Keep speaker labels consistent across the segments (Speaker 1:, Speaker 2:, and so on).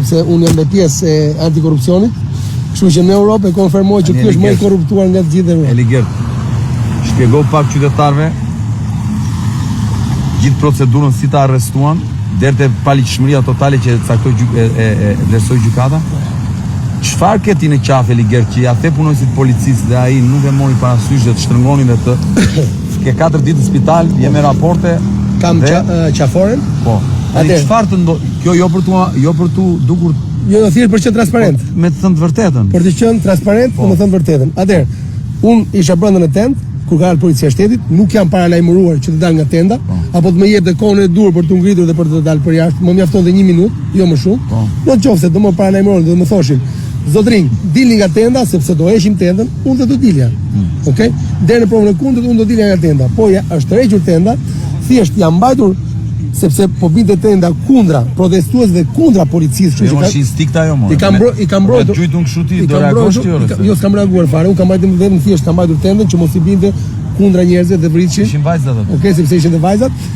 Speaker 1: sepse unë jam dhe pjesë e antikorrupsionit. Kështu që në Europë e konfirmoj që ky është më i korruptuar nga të gjithë Europën.
Speaker 2: Eligert, shpjego pak qytetarëve gjithë procedurën si të arrestuan deri te paligjshmëria totale që e caktoi gjyk, e, e, e vlerësoi gjykata. Çfarë ke ti në qafë Eligert që ia the punonjësit të policisë dhe ai nuk e mori parasysh dhe të shtrëngonin dhe të ke 4 ditë në spital, je me raporte.
Speaker 1: Kam
Speaker 2: dhe...
Speaker 1: qa, qaforen.
Speaker 2: Po. Tani çfarë të ndodh? Kjo jo për tu jo për tu dukur
Speaker 1: Jo, jo, thjesht për të qenë transparent.
Speaker 2: Po, me të thënë të vërtetën.
Speaker 1: Për të qenë transparent, po. me thënë vërtetën. Atëherë, unë isha brenda në tendë, kur ka ardhur policia e shtetit, nuk jam paralajmëruar që të dal nga tenda, po. apo të më jepte kohën e duhur për t'u ngritur dhe për të dalë përjashta, më mjafton dhe një minutë, jo më shumë. Po. Në qoftë se do më paralajmëronin dhe do më thoshin, zotërinj, dilni nga tenda sepse do heqim tendën, unë do të dilja. Mm. Okej? Deri në provën e kundërt unë do dilja nga tenda. Po ja, është tërhequr tenda, thjesht jam mbajtur sepse po binte tenda kundra protestuesve kundra policisë,
Speaker 2: kështu jo, që ka instinkt ajo më.
Speaker 1: I kam bro, i kam mbrojtur.
Speaker 2: Po gjujtun kështu ti do reagosh ti ore.
Speaker 1: Jo, s'kam reaguar fare, unë kam mbajtur vetëm thjesht kam mbajtur tendën që mos i binte kundra njerëzve dhe vritshin.
Speaker 2: Ishin vajzat ato.
Speaker 1: Okej, sepse ishin dhe vajzat.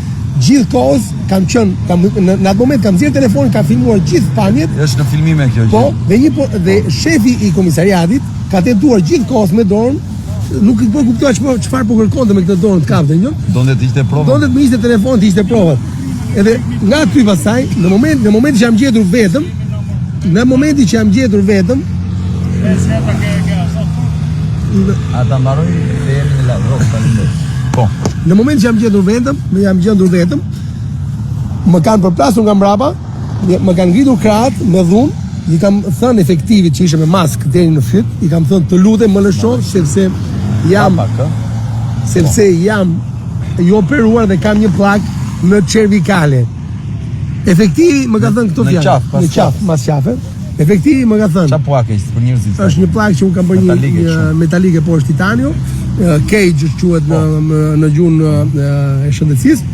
Speaker 1: Gjithë kohës kam qenë, kam në, në atë moment kam nxjerr telefonin, kam filmuar gjithë pamjet.
Speaker 2: Është në filmime kjo gjë.
Speaker 1: Po, dhe një po, dhe shefi i komisariatit ka tentuar gjithë kohës me dorën nuk e po kuptoja çfarë çfarë po kërkonte me këtë dorën të kapte, jo?
Speaker 2: Donte të hiqte provat.
Speaker 1: Donte të më hiqte telefonin, të hiqte provat. Edhe nga aty pastaj, në moment në momentin që jam gjetur vetëm, në momentin që jam gjetur vetëm,
Speaker 2: A ta mbaroj se jemi në live, faleminderit. Po.
Speaker 1: Në momentin që jam gjetur vetëm, më jam gjendur vetëm, më kanë përplasur nga mbrapa, Më kanë ngritur krahët me dhunë, i kam thënë efektivit që ishte me maskë deri në fyt, i kam thënë të lutem më lësho sepse jam sepse jam i operuar dhe kam një pllakë në cervikale. Efektivi më ka thënë këto
Speaker 2: fjalë. Në qafë,
Speaker 1: në qafë, mas qafe. Efektivi më ka thënë.
Speaker 2: Çfarë pllake ishte për njerëzit?
Speaker 1: Është një pllakë që unë kam bërë një metalike, metalike po është titanio, cage quhet në po. në, në gjuhën e shëndetësisë.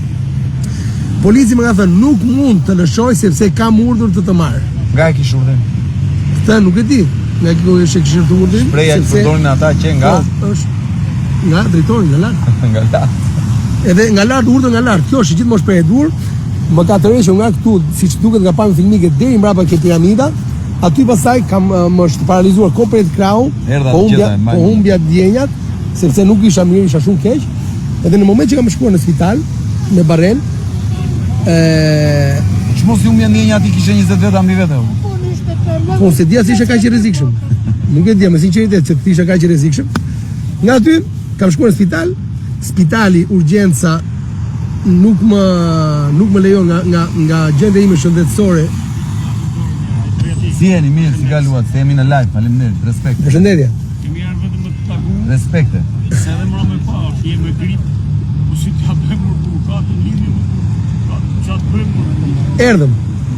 Speaker 1: Polici më ka thënë nuk mund të lëshoj sepse kam urdhër të të marr.
Speaker 2: Nga e kish urdhrin?
Speaker 1: Këtë nuk e di. Nga e kishe kishin të
Speaker 2: urdhrin? Shprehja që përdorin ata që nga
Speaker 1: po, është nga drejtori nga
Speaker 2: lart. nga lart.
Speaker 1: Edhe nga lart urdhër nga lart. Kjo është gjithmonë shprehje e duhur. Më ka tërhequr nga këtu, siç duket nga pamja filmike deri mbrapa ke piramida. Aty pastaj kam më është paralizuar komplet krahu, po humbja, po humbja ndjenjat, sepse nuk isha mirë, isha shumë keq. Edhe në moment që kam shkuar në spital me barrel,
Speaker 2: ë Ç'mos i humbja ndjenjat ti kishe 20 veta mbi vete.
Speaker 1: Po s'e dija se isha kaq i rrezikshëm. Nuk e dija me sinqeritet se isha kaq i rrezikshëm. Nga aty kam shkuar në spital, spitali urgjenca nuk më nuk më lejon nga nga nga gjendja ime shëndetësore.
Speaker 2: Si jeni mirë, si kaluat, se jemi në live, faleminderit,
Speaker 1: respekt. Përshëndetje.
Speaker 3: Kemi ardhur vetëm me të taku.
Speaker 2: Respekte.
Speaker 3: Se edhe më me pa, je me grip. Po si t'ja bëjmë më kur ka të lidhje më kur ka ça të bëjmë
Speaker 1: më. Erdhëm.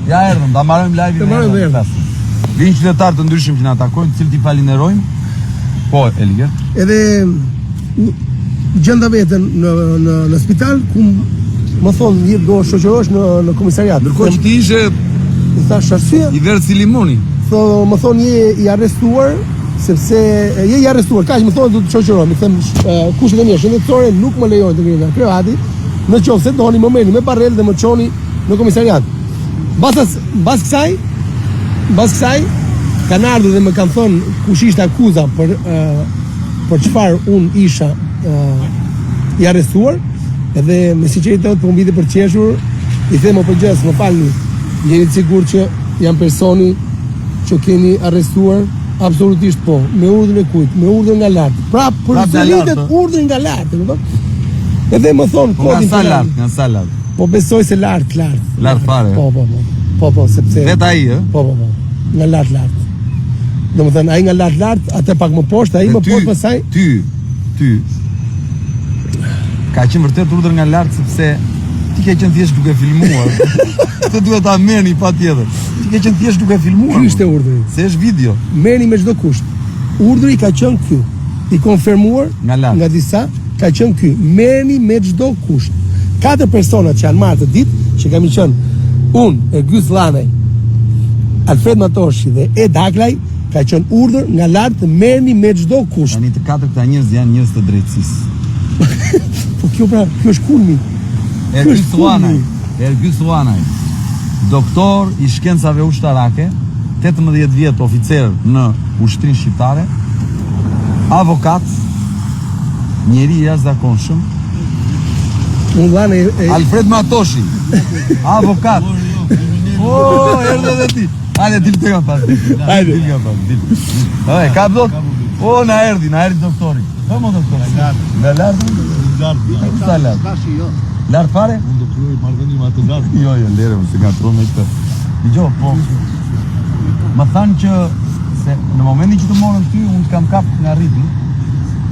Speaker 2: Ja erdhëm, ta mbarojmë live-in.
Speaker 1: Të mbarojmë erdhëm.
Speaker 2: Vijnë qytetarë të ndryshëm që na takojnë, të cilët i falenderojmë. Po, Eligert.
Speaker 1: Edhe gjenda veten në në në spital ku më thonë një do shoqërohesh në në komisariat.
Speaker 2: Ndërkohë që ti ishe
Speaker 1: i thash arsye,
Speaker 2: i verdhë si limoni.
Speaker 1: Tho, më thonë je i arrestuar sepse je i arrestuar. Kaq më thonë do të shoqërohem. I them kushtet e mia shëndetësore nuk më lejojnë të ngrihem nga krevati. Në qoftë se doni më merrni me barrel dhe më çoni në komisariat. Mbas mbas kësaj, mbas kësaj kanë ardhur dhe më kanë thënë kush ishte akuza për për çfarë unë isha uh, i arrestuar, edhe me sinqeritet po më vinte për të qeshur, i them OPGJ-së, më falni, jeni të sigurt që jam personi që keni arrestuar? Absolutisht po, me urdhrin e kujt, me urdhrin nga lart. Pra, përsëritet urdhrin nga lart, e kupton? Edhe më thon
Speaker 2: po kodin nga sa lart, nga sa lart.
Speaker 1: Po besoj se lart,
Speaker 2: lart. Lart fare.
Speaker 1: Po, po, po. Po, po, sepse
Speaker 2: Vet ai, ë?
Speaker 1: Po, po, po. Nga lart, lart. Domethënë, ai nga lart lart, atë pak më poshtë, ai më poshtë pastaj.
Speaker 2: Ty, ty. Ka qenë vërtet urdhër nga lart sepse ti ke qenë thjesht duke filmuar. Këtë duhet ta merrni patjetër. Ti ke qenë thjesht duke filmuar.
Speaker 1: Ky ishte urdhri.
Speaker 2: Se është video.
Speaker 1: Merrni me çdo kusht. Urdhri ka qenë ky. I konfirmuar
Speaker 2: nga lart.
Speaker 1: Nga disa ka qenë ky. Merrni me çdo kusht. Katër persona që janë marrë atë ditë, që kemi qenë unë, Ergys Llanaj, Alfred Matoshi dhe Ed Haklaj, ka qenë urdhër nga lart merrni me çdo
Speaker 2: kusht. Tani të katër këta njerëz janë njerëz të drejtësisë.
Speaker 1: po kjo pra, kjo është kulmi.
Speaker 2: Ergys Llanaj, Ergys Llanaj, doktor i shkencave ushtarake. 18 vjet oficer në ushtrinë shqiptare, avokat, njeri i jashtëzakonshëm.
Speaker 1: Unë vllanë e
Speaker 2: Alfred Matoshi, avokat. O, erdhe dhe ti. Hajde, dil të nga pas, dil. Hajde, dil nga pas, dil. Hajde, kap dot. O, na erdhi, na erdhi doktori. Po, mo doktor. Nga lart.
Speaker 4: Nga lart.
Speaker 2: Sa lart?
Speaker 4: Tashi jo.
Speaker 2: Lart fare?
Speaker 4: Unë do krijoj marrëdhënie me atë lart.
Speaker 2: Jo, jo, lere, mos e ngatërro me këtë. Dëgjo, po. Më thanë që se në momentin që të morën ty, unë të kam kap nga rripi,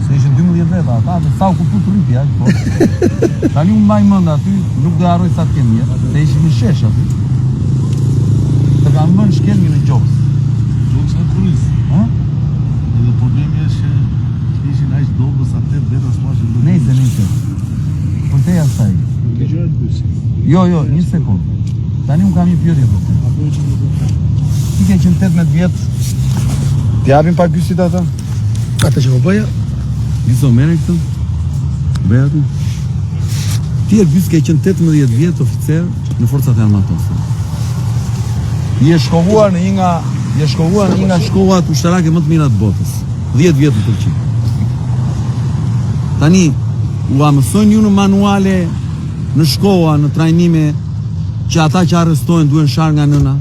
Speaker 2: se ishin 12 veta ata, dhe sa u këput rripi, aq po. Tani unë mbaj mend aty, nuk do harroj sa të kem jetë, se ishim në shesh aty. Të kam vënë shkelmin në gjoks.
Speaker 4: Gjoks në kurriz.
Speaker 2: Ë?
Speaker 4: Edhe problemi është që ishin aq dobët sa 8 veta s'mashin dot.
Speaker 2: Nejse, nejse. Përtej asaj. Jo, jo, një sekundë. Tani unë kam një pyetje për ty. Ti ke qenë 18 vjet. T'i japim pak gysit ata?
Speaker 1: Atë që po bëja,
Speaker 2: Gizo, merre këtë. Bëj aty. Ti Ergys ke qenë 18 vjet oficer në forcat e armatosura. Je shkolluar në një nga je shkolluar në një nga shkollat ushtarake më të mira të botës. 10 vjet në Turqi. Tani ua mësojnë ju në manuale në shkolla, në trajnime që ata që arrestohen duhen sharë nga nëna.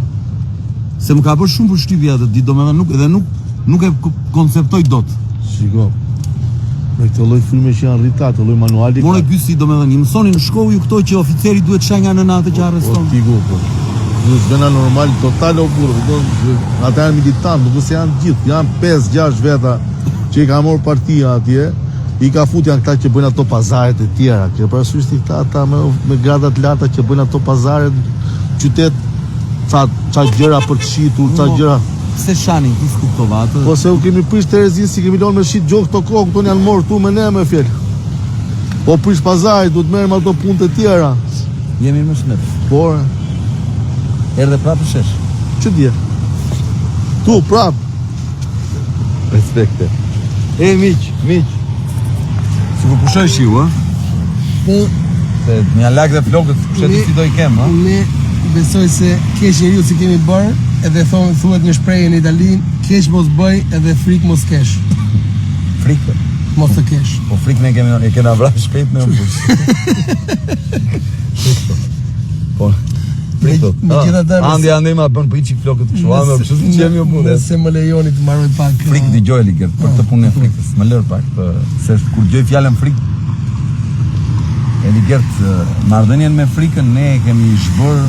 Speaker 2: Se më ka bërë shumë përshtypje atë ditë, domethënë nuk edhe nuk nuk e konceptoj dot.
Speaker 4: Shiko. Me këtë lloj fryme që janë rritur, atë lloj manuali.
Speaker 2: More Gysi, domethënë, i mësoni në shkollë ju këto që oficeri duhet shaj nga nëna atë që arreston.
Speaker 4: Po tigu, po. Nuk është normal total o burrë, kupton? Ata janë militantë, nuk është se janë gjithë, janë 5-6 veta që i ka marrë partia atje, i ka fut janë këta që bëjnë ato pazaret e tjera. Ke parasysh ti këta ata me me grada të larta që bëjnë ato pazaret në qytet ca ca gjëra për të shitur, ca gjëra.
Speaker 2: Pse shanin ti s'kuptova atë?
Speaker 4: Po se u kemi prish terezinë, s'i kemi lënë me shit gjë këto kohë, këto janë marrë këtu me ne me fjalë. Po prish pazari, duhet merrem ato punë të tjera.
Speaker 2: Jemi më shëndet.
Speaker 4: Por
Speaker 2: erdhe prapë në shesh.
Speaker 4: Që dje? Tu prapë.
Speaker 2: Respekte. E miq, miq. Sikur pushoi shiu, ë?
Speaker 1: Po.
Speaker 2: Se më janë lagë dhe flokët, kush e di si do i kem, ë?
Speaker 1: Ne besoj se keq njeriu s'i kemi bërë, edhe thonë thuhet një shprehje në Itali, keq mos bëj edhe frikë mos kesh.
Speaker 2: Frikë.
Speaker 1: Mos të kesh.
Speaker 2: Po frikë ne kemi e kena vrarë shpejt në mbush. Po. Frikë.
Speaker 1: Megjithatë,
Speaker 2: Andi Andi ma bën po i çik flokët kështu, andi, kështu si jemi u punë.
Speaker 1: Nëse më lejoni të mbaroj pak.
Speaker 2: Frikë dëgjoj Ligert, për të punën e frikës. Më lër pak të se kur dëgjoj fjalën frikë Eligert, marrëdhënien me frikën ne e kemi zhbërë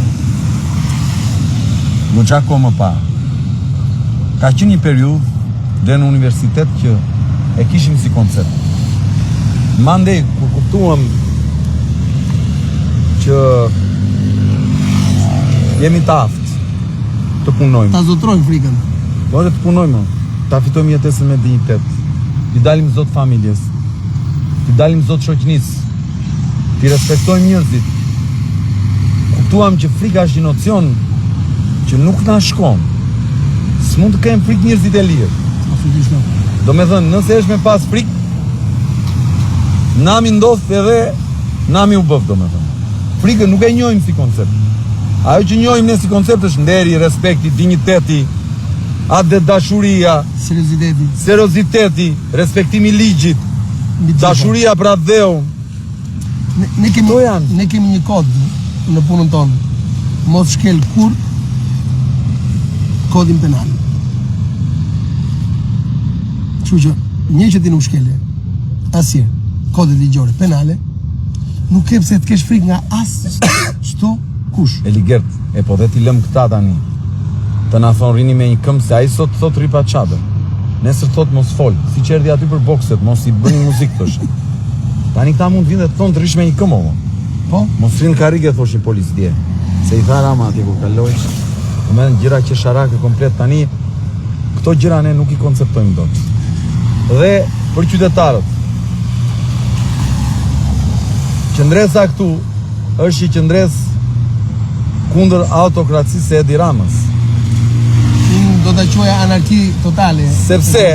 Speaker 2: goxha kohë më parë. Ka qenë një periudhë dhe në universitet që e kishim si koncept. Mandej, kur kuptuam që jemi të aftë të punojmë.
Speaker 1: Ta zotrojmë frikën.
Speaker 2: Po edhe të punojmë, ta fitojmë jetesën me dinjitet. T'i dalim zot familjes. T'i dalim zot shoqënisë. T'i respektojmë njerëzit. Kuptuam që frika është një nocion që nuk na shkon. S'mund të kenë frikë njerëzit e lirë.
Speaker 1: Absolutisht jo.
Speaker 2: Domethënë, nëse është me pas frikë, nami ndodh edhe nami u bëftë, domethënë. Frikën nuk e njohim si koncept. Ajo që njohim ne si koncept është nderi, respekti, dinjiteti, atdhedashuria,
Speaker 1: serioziteti,
Speaker 2: serioziteti, respektimi i ligjit, dashuria për atdheun.
Speaker 1: Ne, ne kemi ne kemi një kod në punën tonë. Mos shkel kurrë kodin penal. Kështu që një që ti nuk shkele asnjëherë kodet ligjore penale, nuk ke pse të kesh frikë nga as çdo kush.
Speaker 2: Eligert, e po dhe t'i lëmë këta tani. Të na thonë rrini me një këmbë se ai sot thotë rri pa çadër. Nesër thotë mos fol, siç erdhi aty për bokset, mos i bëni muzikë thoshin. Tani këta mund të vinë dhe të thonë të rrish me një këmbë. o.
Speaker 1: Po?
Speaker 2: Mos rri në karrige thoshin policë dje. Se i tha Rama atje kur kaloi. Domethënë gjëra qesharake komplet tani këto gjëra ne nuk i konceptojmë dot. Dhe për qytetarët qëndresa këtu është një qëndresë kundër autokracisë së Edi Ramës.
Speaker 1: Unë do ta quaja anarki totale.
Speaker 2: Sepse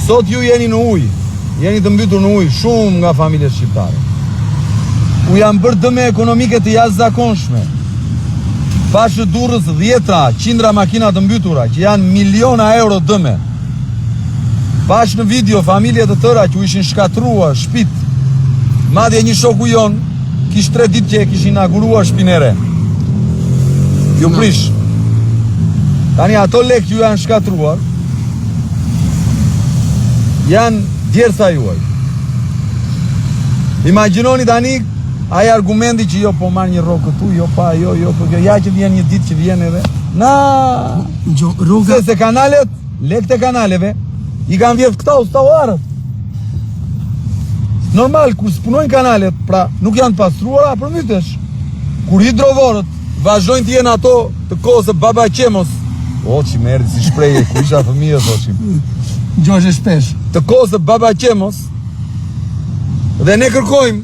Speaker 2: sot ju jeni në ujë, jeni të mbytur në ujë shumë nga familjet shqiptare. U janë bërë dëme ekonomike të jashtëzakonshme. Pashë në Durrës dhjetra, qindra makina të mbytura, që janë miliona euro dëme. Pashë në video familje të tëra që u ishin shkatërruar shpitë. Madje një shoku jonë kish 3 ditë që e kish inauguruar shpinë e re. Ju prish. Tani ato lekë që ju janë shkatërruar janë djersa juaj. Imagjinoni tani ai argumenti që jo po marr një rrogë këtu, jo pa, jo, jo, po kjo, ja që vjen një ditë që vjen edhe. Na,
Speaker 1: Jo, rroga
Speaker 2: se se kanalet, lekët e kanaleve i kanë vjedh këta ustallarët. Normal kur s'punojnë kanalet, pra nuk janë të pastruara, përmbytesh. Kur hidrovorët vazhdojnë të jenë ato të kohës së Baba Qemos. O, që më erdhi si shprehje kur isha fëmijë thoshim.
Speaker 1: Gjoshe shpesh.
Speaker 2: Të kohës së Baba Qemos. Dhe ne kërkojmë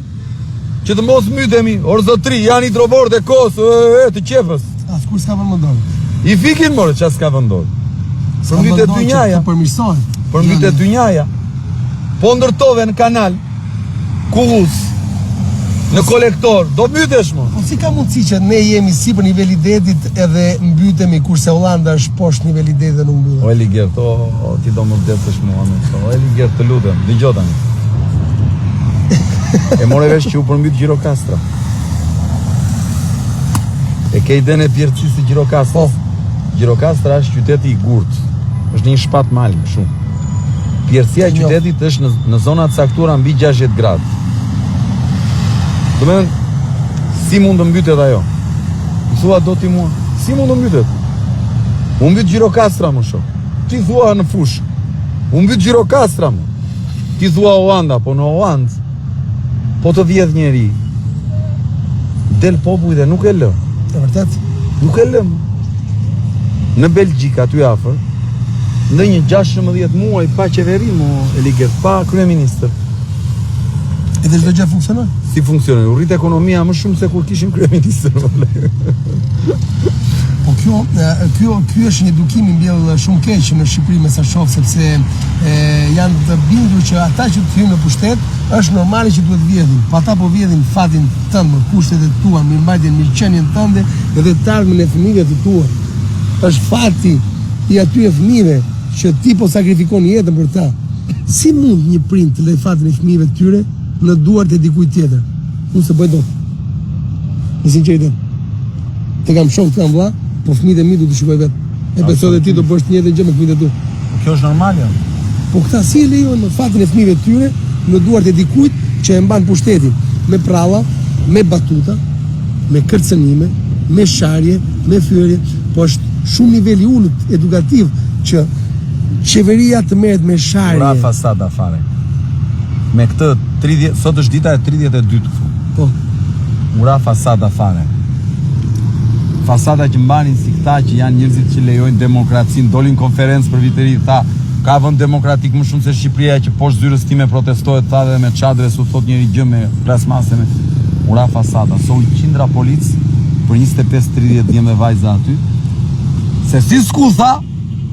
Speaker 2: që të mos mbytemi, or zotri, janë hidrovorët e kohës e, e, të qepës.
Speaker 1: Askush s'ka vënë dorë.
Speaker 2: I fikin more, ça s'ka vënë dorë. Përmbytet dynjaja.
Speaker 1: Të përmirësohet.
Speaker 2: Përmbytet dynjaja. Po ndërtove në kanal, kullus, në kolektor, do mbytesh mo.
Speaker 1: Po si ka mundësi që ne jemi sipër nivelit detit edhe mbytemi kurse Holanda është poshtë nivelit detit dhe nuk mbyllet?
Speaker 2: O Eligert, o, o ti do më vdesësh mua me këto. O Eligert, të lutem, dëgjo tani. E more vesh që u përmbyt Gjirokastra. E ke idenë e pjerrësisë së Gjirokastrës? Po. Gjirokastra është qyteti i gurt. Është në një shpat mali, shumë. Pjerrësia e qytetit është në, në zona të caktuara mbi 60 gradë. Domethënë, si mund të mbytet ajo? Më thua do ti mua, si mund të mbytet? U mbyt Gjirokastra mo shok. Ti thua në fushë. U mbyt Gjirokastra mo. Ti thua Holanda, po në Holandë po të vjedh njeri. Del populli dhe nuk e lë.
Speaker 1: E vërtet?
Speaker 2: Nuk e lë. Në Belgjikë aty afër, ndenjën 16 muaj pa qeveri mo Eligert, pa kryeministër.
Speaker 1: Edhe çdo gjë funksionon?
Speaker 2: Si funksionon? U rrit ekonomia më shumë se kur kishin kryeministër.
Speaker 1: Po kjo, kjo, ky është një edukim i mbjellë shumë keq në Shqipëri me sa shoh sepse e, janë të bindur që ata që të hyjnë në pushtet është normale që duhet vjedhin. Po ata po vjedhin fatin tënd, më kushtet e tua, mirëmbajtjen, mirëqenien tënde dhe të ardhmen e fëmijëve të tua. Është fati i atyre fëmijëve që ti po sakrifikon jetën për ta. Si mund një prind të lejë fatin e fëmijëve të tyre në duart e dikujt tjetër? Unë s'e bëj dot. Në sinqeritet. Të kam shok, të kam vlla, po fëmijët e mi do t'i shikoj vetë. E besoj dhe ti do bësh të njëjtën gjë me fëmijët e tu.
Speaker 2: Po kjo është normale.
Speaker 1: Po këta si e lejojnë fatin e fëmijëve të tyre në duart e dikujt që e mban pushtetin me pralla, me batuta, me kërcënime, me sharje, me fyerje, po është shumë nivel i ulët edukativ që qeveria të merret me sharje.
Speaker 2: Ra fasada fare. Me këtë 30, sot është dita e 32 këtu.
Speaker 1: Po.
Speaker 2: U ra fasada fare. Fasada që mbanin si këta që janë njerëzit që lejojnë demokracinë, dolin konferencë për vit të ri, tha, ka vend demokratik më shumë se Shqipëria që poshtë zyrës time protestohet, tha dhe me çadre s'u thotë njeri gjë me plasmase me u ra fasada. Solli qindra policë për 25-30 djem dhe vajza aty. Se si s'ku tha,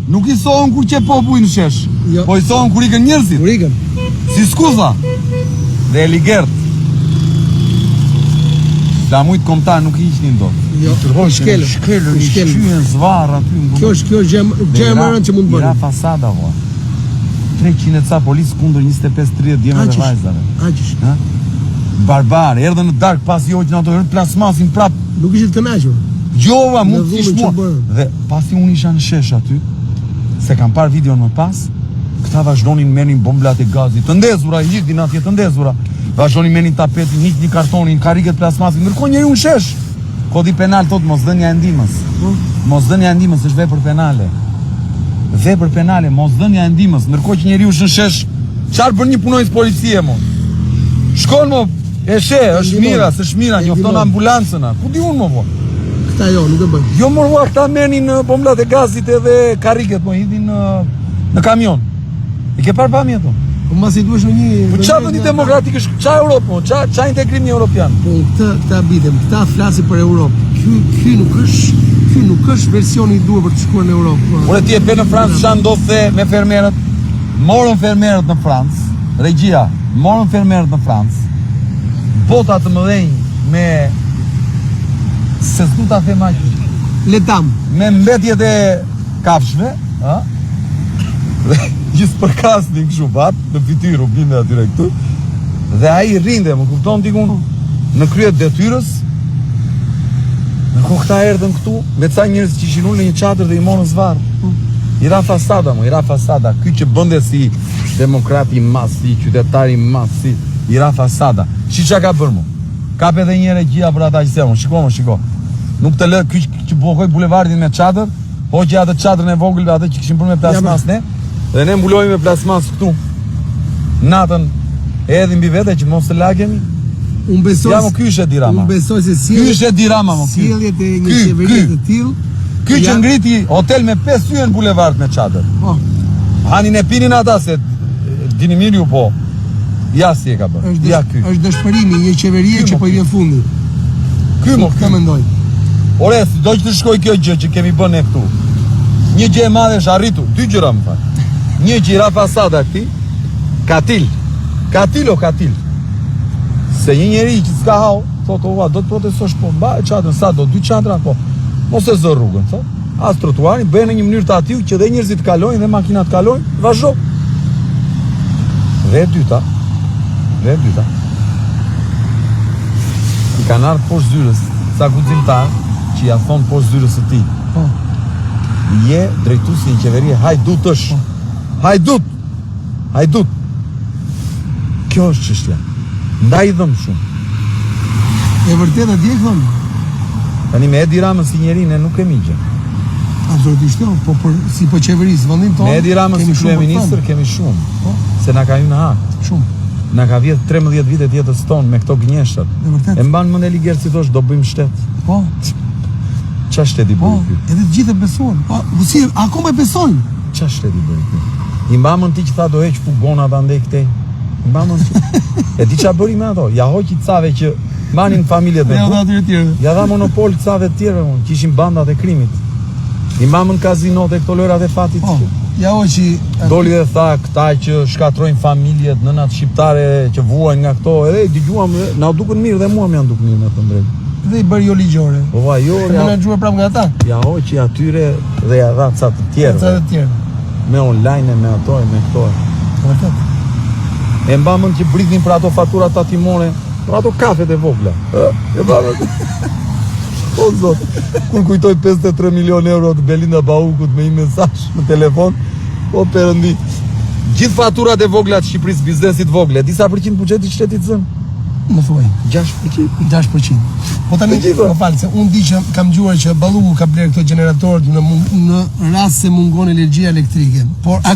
Speaker 2: Nuk i sollën kur qe populli në shesh.
Speaker 1: Jo.
Speaker 2: Po i sollën kur ikën njerëzit.
Speaker 1: Kur ikën.
Speaker 2: Si s'ku tha. Dhe Eligert. Flamujt kombëtar nuk i hiqnin dot.
Speaker 1: Jo,
Speaker 2: I tërhoqën,
Speaker 1: shkelën,
Speaker 2: shkelën, i
Speaker 1: shkelën.
Speaker 2: shqyen zvarr aty në
Speaker 1: Kjo është kjo është gjë gjë më e rëndë që mund të
Speaker 2: I ra
Speaker 1: bëni.
Speaker 2: fasada valla. 300 e ca policë kundër 25-30 djemve
Speaker 1: Aq
Speaker 2: dhe
Speaker 1: është.
Speaker 2: vajzave.
Speaker 1: Aq është.
Speaker 2: Ha? Barbar, erdhën në darkë pasi hoqën ato herë plasmasin prap
Speaker 1: Nuk ishin të kënaqur.
Speaker 2: Jo, va, mund
Speaker 1: Me
Speaker 2: të ish
Speaker 1: dhunën që
Speaker 2: mua.
Speaker 1: bërën.
Speaker 2: Dhe pasi unë isha në shesh aty, se kam parë videon më pas, këta vazhdonin merrnin bomblat e gazit të ndezura, i hidhnin atje të ndezura. Vazhdonin merrnin tapetin, hiqnin kartonin, karriget plasmasin, ndërkohë njeriu në shesh. Kodi penal thotë mosdhënia e ndihmës.
Speaker 1: Po.
Speaker 2: Mosdhënia e ndihmës është vepër penale. Vepër penale, mosdhënia e ndihmës, ndërkohë që njeriu është në shesh, çfarë bën një punonjës policie mo? Shkon mo, e sheh, është mirë, s'është mirë, njofton ambulancën, a. Ku di unë mo po?
Speaker 1: Këta jo, nuk e bëjnë.
Speaker 2: Jo mor vlla, këta merrnin uh, bomblat e gazit edhe karriget, po hidhnin në në kamion. I ke parë pamjet po?
Speaker 1: Po mbasi duhesh në një
Speaker 2: Po ça vendi demokratik është, ça Europë, mo, ça ça integrimi europian?
Speaker 1: Po këtë këtë habitem, këta flasin për Europë. Ky ky nuk është ky nuk është versioni i duhur për të shkuar në Europë. Po.
Speaker 2: Ore ti e pe në Francë ça ndodhte me fermerët? Morën fermerët në Francë, regjia, morën fermerët në Francë. Bota të mëdhenj me se s'du ta them aq.
Speaker 1: Letam.
Speaker 2: Me mbetjet e kafshëve, ë? Dhe i spërkasnin kështu vat në fytyrë u binte atyre këtu. Dhe ai rrinte, më kupton dikun në krye të detyrës. Ndërkohë këta erdhën këtu me ca njerëz që ishin ulur në një çadër dhe i morën zvarr. I ra fasada, mo, i ra fasada. Ky që bënte si demokrat i madh, si qytetar i madh, si i ra fasada. Shi ça ka bërë mo? Kap edhe një regjia për ata që se unë, shiko mo, shiko. Nuk të lë ky që bllokoi bulevardin me çadër, hoqi atë çadrën e vogël atë që kishim bërë me plasmas ne, dhe ne mbulohemi me plasmas këtu. Natën e hedhim mbi vete që mos të lagemi.
Speaker 1: Unë besoj
Speaker 2: Ja mo ky është Edi Rama.
Speaker 1: Unë besoj se
Speaker 2: sjelljet Ky është Edi Rama mo ky.
Speaker 1: Sjelljet e një qeverie të tillë.
Speaker 2: Ky që ngriti hotel me 5 yje në bulevard me çadër.
Speaker 1: Po.
Speaker 2: Hanin e pinin ata se dini mirë ju po. Ja si e ka bërë.
Speaker 1: Është
Speaker 2: ja ky.
Speaker 1: Është dëshpërimi i një qeverie që po i vjen fundi.
Speaker 2: Ky mo
Speaker 1: ky mendoj.
Speaker 2: Ore, si do që të shkojë kjo gjë që kemi bërë ne këtu. Një gjë e madhe është arritur, dy gjëra më fal. Një që i ra fasada këtij, katil. Katil o katil. Se një njeri që s'ka hall, thotë, ua, do të protestosh po, mba çadrën, sa do, dy çadra, po. Mos e zë rrugën, thotë. As trotuarin, bëje në një mënyrë të atillë që dhe njerëzit kalojnë dhe makinat kalojnë, vazhdo. Dhe e dyta, dhe e dyta, i kanë ardhë poshtë zyrës, ca guximtarë që ja thonë poshtë zyrës së tij.
Speaker 1: Po.
Speaker 2: Je drejtuesi i një qeverie hajdutësh.
Speaker 1: Po.
Speaker 2: Hajdut! Hajdut! Kjo është çështja. Ndaj i dhemb shumë.
Speaker 1: E vërtetë dje thonë.
Speaker 2: Tani me Edi Ramën si njeri ne nuk kemi gjë.
Speaker 1: Absolutisht jo, po për si po qeveris vendin tonë.
Speaker 2: Me Edi Ramën si kryeministër kemi shumë.
Speaker 1: Po,
Speaker 2: se na ka hyrë në hak.
Speaker 1: Shumë.
Speaker 2: Na ka vjedh 13 vite të jetës tonë me këto gënjeshtrat.
Speaker 1: E vërtetë.
Speaker 2: E mban mend Eligert si thosh do bëjmë shtet.
Speaker 1: Po.
Speaker 2: Ça shteti
Speaker 1: po,
Speaker 2: bëri ky?
Speaker 1: Edhe të gjithë e besuan. Po, po si akoma e besojnë.
Speaker 2: Ça shteti bëri ky? I mban mend ti që tha do heq fugonat andej këtej. I mban mend ti. E di ça bëri me ato? Ja hoqi cave që mbanin familjet me
Speaker 1: Ja dha
Speaker 2: bukë.
Speaker 1: atyre tjerëve.
Speaker 2: Ja dha monopol cave të tjerëve, mo, që ishin bandat e krimit. I mban mend kazinot e këto lojrat e fatit.
Speaker 1: Po, ja hoqi
Speaker 2: Doli dhe tha këta që shkatërrojnë familjet, nënat shqiptare që vuajnë nga këto, edhe i dëgjuam dhe na u dukën mirë dhe mua më janë dukë mirë me thënë drejtë.
Speaker 1: dhe i bëri jo ligjore.
Speaker 2: Po va, jo,
Speaker 1: E
Speaker 2: ja,
Speaker 1: menaxhuar prapë nga ata.
Speaker 2: ja hoqi atyre dhe ja dha ca të tjerëve.
Speaker 1: Ca të tjerëve.
Speaker 2: Me online, me ato e me këto.
Speaker 1: E vërtet.
Speaker 2: E mban mend që britnin për ato faturat tatimore, për ato kafet e vogla. Ë, e mban mend. O zot, kur kujtoj 53 milion euro të Belinda Ballukut me një mesazh në telefon, o perëndi. Gjithë faturat e vogla të Shqipërisë, biznesit vogël, e di sa përqind buxhetit shtetit zën?
Speaker 1: Më thuaj.
Speaker 2: 6%.
Speaker 1: 6%. Po tani, më fal se unë di që kam dëgjuar që Balluku ka blerë këto gjeneratorët në në rast se mungon energjia elektrike. Por a.